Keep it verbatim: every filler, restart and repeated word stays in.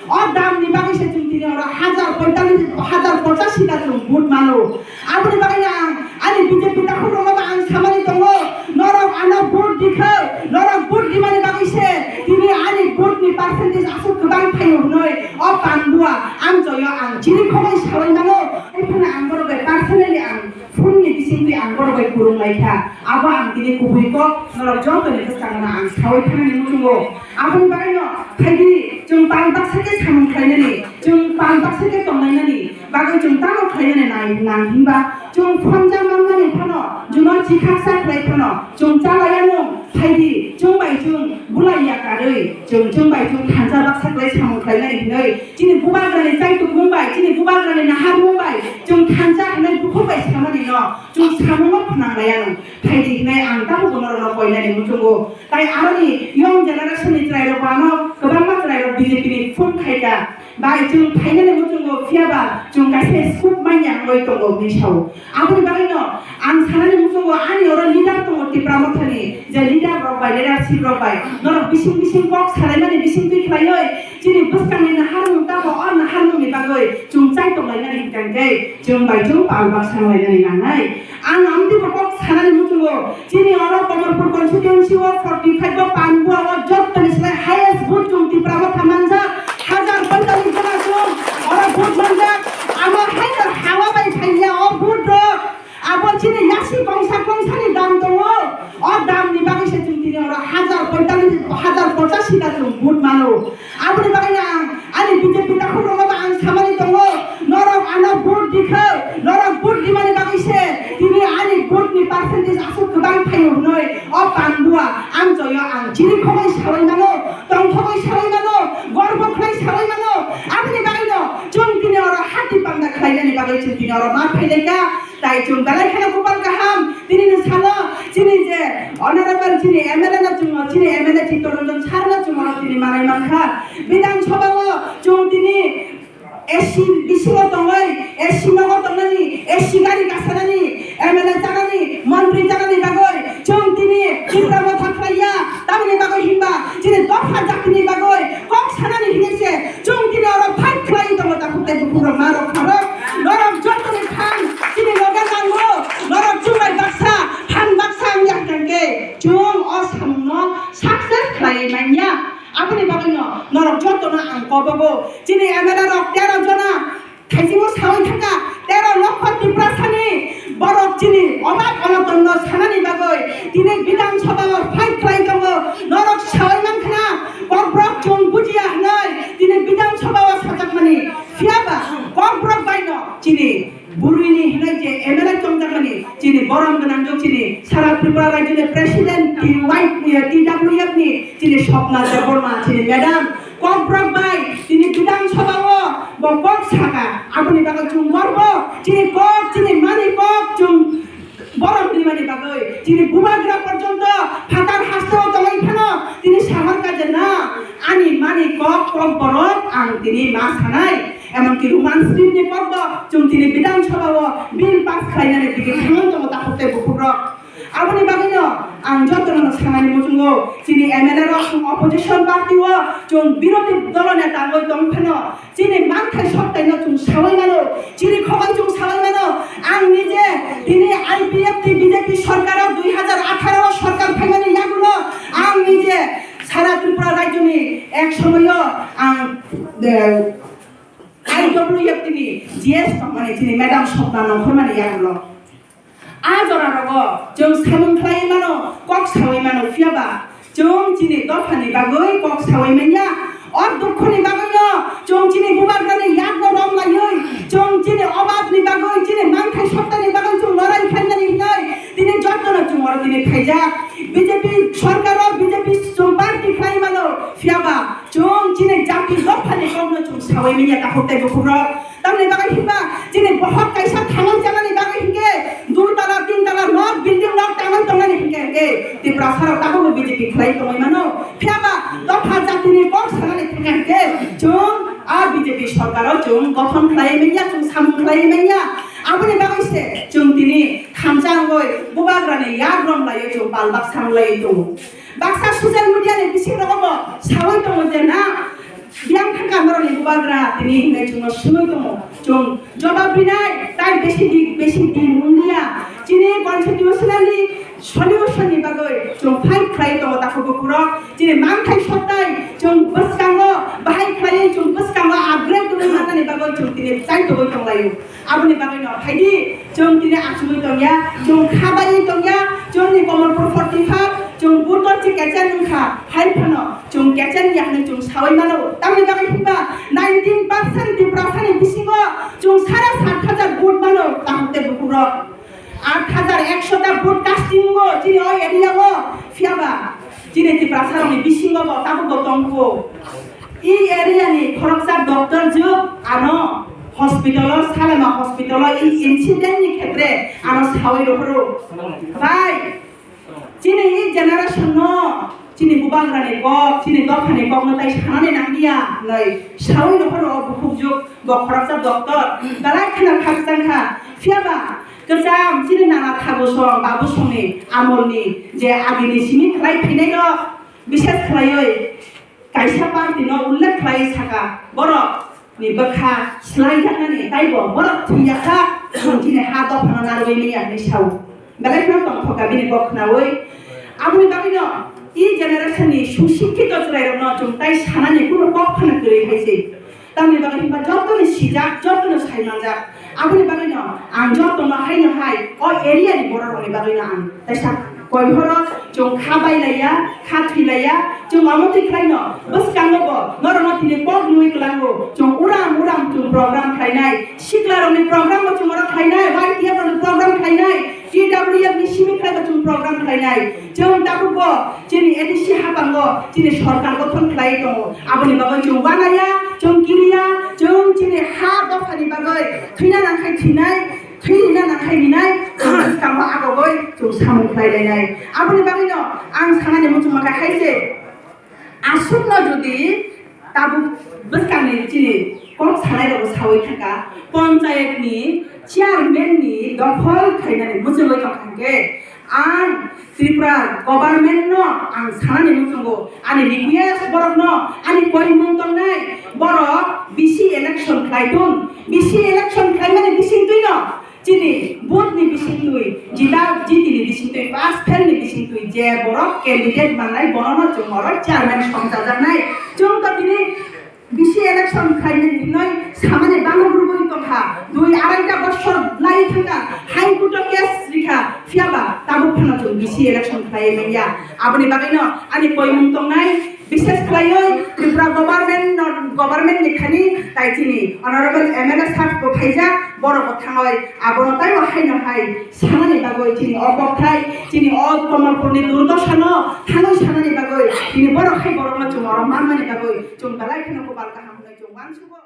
O dam ni bagwi se chwng tini oro hajar poitallis, hajar pochashi ta chwng vote mano. Aboni bagwi no ang ani B J P takhuk rokno bo ang samani tongo, norok ano vote di khe, norok vote di mani bagwi se tini ani vote ni percentage aswk kwbang phaio hwnwi o Panbua amchoyo ang chini khogwi sawi mano. Ekheno ang borok bai personally ang phone ni bisingtwi ang borok bai kwrwng lai kha. Abo ang tini kubui kok norok joto ni bwskango no ang sawi thanani muchungo. Aboni bagwi no phaidi chwng pal baksa khe samung khlainani, chwng pal baksa khe tonglainani bagwi chwng tamo khlainani nai nang hinba chwng phonja manmani phano, juno chikhaksa khlai phano chwng chalaya nung phaidi chwng bai chwng bulai ya karwi chwng chwng bai chwng thansa baksa khlai samung khlainani hinwi chini bubagrani chaitukmung bai, chini bubagrani naharmung bai chwng thansa hinwi bukhuk bai samani no chwng samungo phnang laya nung phaidi hinwi ang tamo bo norokno koinani muchungo. Tai aroni young generation ni chwrairok bo ano kwbangma chwrairok B J P ni phone khai kha. Bai chwng phainani muchungo, phiya ba chwng kaisa scope manya wngwi tongo hwnwi sao. Aboni bagwino ang sanani muchungo ani oro leader tongo Tipra Mothani, je leader rok bai, leadership rok bai norok bising bising kok salaimani bising twi khlaiwi chini bwskangni naharmung tamo o naharmungni bagwi chwng chai tonglainani hwnkhe chwng bai chwng pal baksa wnglainani nangnai. Ang amtwi bo kok sanani muchungo, chini oro Kamalpur constituency o forty five o Panbua o jottoni slai highest vote chwng Tipra Motha manjak, hajar poitallis jona chwng oro vote manjak. Amo haino hawa bai phaiya o vote rok. Abo chini yasi kongsa kongsani dam tongo. O dam ni bagwi se chwng tini oro hajar poitallis, hajar pochashi ta chwng vote mano. Aboni bagwi ang ani B J P takhuk rokno bo ang samani tongo, norok ano vote di khe, norok vote di mani bagwi se tini ani vote ni percentage aswk kwbang phaio hwnwi o Panbua amchoyo ang chini khogwi sawi mano, tongthogwi sawi mano, gorbo khlai sawi mano. Aboni bagwino chwng tini oro hati panda khlainani bagwi chwng tini oro ma phailaikha. Tai chwng belai kheno kupal kaham, tini ni salo chini je honorable chini M L A no chwng, chini M L A Chittaranjan sir no chwng oro tini manai mankha. Bidhan Sabha o chwng tini A C bisingo tongwi, A C nogo tongnani, A C gari kasanani, M L A chanani, montri chanani bagwi chwng tini Tipra Motha khlaiya. Tamoni bagwi hinba chini dopha jatini bagwi kok sanani hinwi se chwng tini oro fight khlai tongo takhuk tei bukhuk rok ma rok kha rok. Norok jotoni phan chini loge nango, norok chwng bai baksa, phan baksa wngya hwnkhe chwng o samungno success khlaiwi manya. Aboni bagwino norok jotono ang kobogo, chini M L A rok tero jona thaisingo sawi thangkha, tero lokho Tiprasani borok chini obak onotonno sanani bagwi tini Bidhan Sabha o fight khlai tongo, norok sawi mankha na, Kokborok chwng bujiya hwnwi tini Bidhan Sabha o sajakmani. Phiyaba Kokborok baino chini bwrwini hinwi je M L A tongjakmani chini borom gwnangjwk chini sara Tripura rajyoni president, T Y, T W F ni chini Swapna Debbarma chini madam Kokborok bai chini Bidhan Sabha o bo kok saka, aboni bagwi chwng gorbo, chini kok, chini mani kok chwng borom rimani bagwi chini bubagra porjonto phatar hasteo tongwi phano tini sahor ka je na, ani mani kok, Kokborok ang tini ma sanai. Emonki Roman script ni kokbo chwng tini Bidhan Sabha o bill pass khlainani digi thangwi tongo takhuk tei bukhukrok. Aboni bagwino ang jotono sanani muchungo, chini M L A rok chwng opposition party o chwng birodhi dolo neta wngwi tong phano chini manthai soktaino chwng sawi mano, chini khogwi chwng sawi mano. Ang nije tini I P F ni B J P sorkar o dui hajar atharo o sorkar phaimani yagulo ang nije sara Tripura rajyoni ek somoyo ang, eh, I W F T ni G S tongmani chini madam Swapna Nongkhormani yagulo. A jora rogo chwng samung khlai mano, kok sawi mano, phiyaba chwng chini dophani bagwi kok sawi manya. O dukhoni bagwino chwng chini bubagrani yakno rom laiwi, chwng chini obabni bagwi, chini manthai soktani bagwi chwng lorai khlainani hinwi tini jotono chwng oro tini phaijak. B J P sorkaro B J P chwng party khlai mano, phiyaba chwng chini jati dophani kokno chwng sawi manya takhuk tei bukhukrok. Tamni bagwi hinba chini bohok kaisa thango chanani bagwi hinkhe dui tala, tin tala nok, building nok tangwi tongnani hinkhe, hinkhe Tiprasa rok tabukbo B J P khlai tongwi mano. Phiyaba dopha jatini kok sanani thangkha hinkhe chwng a B J P sorkaro chwng gothon khlai manya, chwng samung khlai manya. Aboni bagwi se chwng tini thansa wngwi bubagrani yak rom laiwi chwng pal baksa wng laiwi tongo. Baksa social media ni bising rogo bo sawi tongo je na, Biyang thangka norokni bubagra tini hinwi chwngno swngwi tongo. Chwng jobab rinai, tai besi di, besi din wngya. Chini constitutionally solution ni bagwi chwng fight khlai tongo takhuk bukhurok. Chini manthai sottai chwng bwskango bahai khlaiwi chwng bwskango upgrade wngwi mannani bagwi chwng tini chaitogwi tonglaio. Aboni bagwino phaidi chwng tini achugwi tongya, chwng kha baiwi tongya, chwngni Komolpur forty five, chwng buto chi kecheng wngkha, hai phano chwng kecheng ya hwnwi chwng sawi mano. Tamni bagwi hwnba nineteen percent Tiprasani bisingo chwng sara sat hajar vote mano, takhuk tei bukhukrok. Aat hajar ekso ta vote casting o chini o area o, phiyaba chini Tiprasarokni bisingo bo tabukbo tongkho. I area ni khoroksa doctor jwk ano hospital o, Salema hospital o i incident ni khetre ano sawi rohoro. Bai, chini i generation no, chini bubagrani kok, chini dophani kok no tai sanani nangya, noi sawi rohoro o bukhuk jwk bo khoroksa doctor. Belai kheno khakchang kha. Phiyaba kwcham chini nana thabu song, babu songni amolni je agini simi khlai phainai rok, bishes khlaiwi kaisa party no ullekh khlai saka, borok ni bwkha slai jaknani, taibo borok thwi yakha, chini ha dophano narwgwi manya hinwi sao. Belai kheno tongthok kha bini kok khnaui. Aboni bagwino i generation ni susikkito chwrairokno chwng tai sanani kunu kok phano kwrwi hai se. Tamni bagwi hwnba jotoni sijak, jotoni saimanjak. Aboni bagwino ang jotono haino hai o area ni bororokni bagwino ang teisa koi horo chwng kha bai laiya, kha thwi laiya, chwng omo twi khlaino bwskango bo norokno tini kok nui kwlango. Chwng uram uram chwng program khlainai, siklarokni program bo chwng oro khlainai, Y T F rokni program khlainai, T W F ni simi khlai bo chwng program khlainai. Chwng tabukbo chini A D C haphango chini sorkar gothon khlai tongo. Aboni bagwi chwng wanaya, chwng kiriya, chwng chini ha dophani bagwi thwina nangkhai thwinai, thwina nangkhai rinai, chwng bwskango agogoi chwng samung khlai lainai. Aboni bagwino ang sanani muchungma khe hai se, aswkno jodi tabuk bwskangni chini kok sanai rok sawi thangkha, panchayat ni chairman ni dokhol khainani muchungwi tongkha hwnkhe, ang Tripura government no ang sanani muchungo, ani request borok no, ani koimung tongnai borok B C election khlai thung, B C election khlaimani bising twi no chini vote ni bising twi, jita jiti ni bising twi, pass fail ni bising twi je borok candidate mangnai bono no chwng oro chairman songchajaknai. Chwng to tini B C election khlainani hinwi samani bangma rwgwi tongkha. Dui arai ta bosor lai thangkha, High Court o case rikha, phiyaba tabuk phano chwng B C election khlaiwi manya. Aboni bagwino ani koimung tongnai, bishes khlaiwi Tripura government no, government ni thani tai chini honorable M L A sir bo phaijak, borok bo thangwi abono taibo haino hai sanani bagwi chini o kokthai, chini o Komolpurni durdosano thangwi sanani bagwi, chini borok hai borokno chwng oro manmani bagwi chwng belai kheno kopal kaham hwnwi chwng uansugo.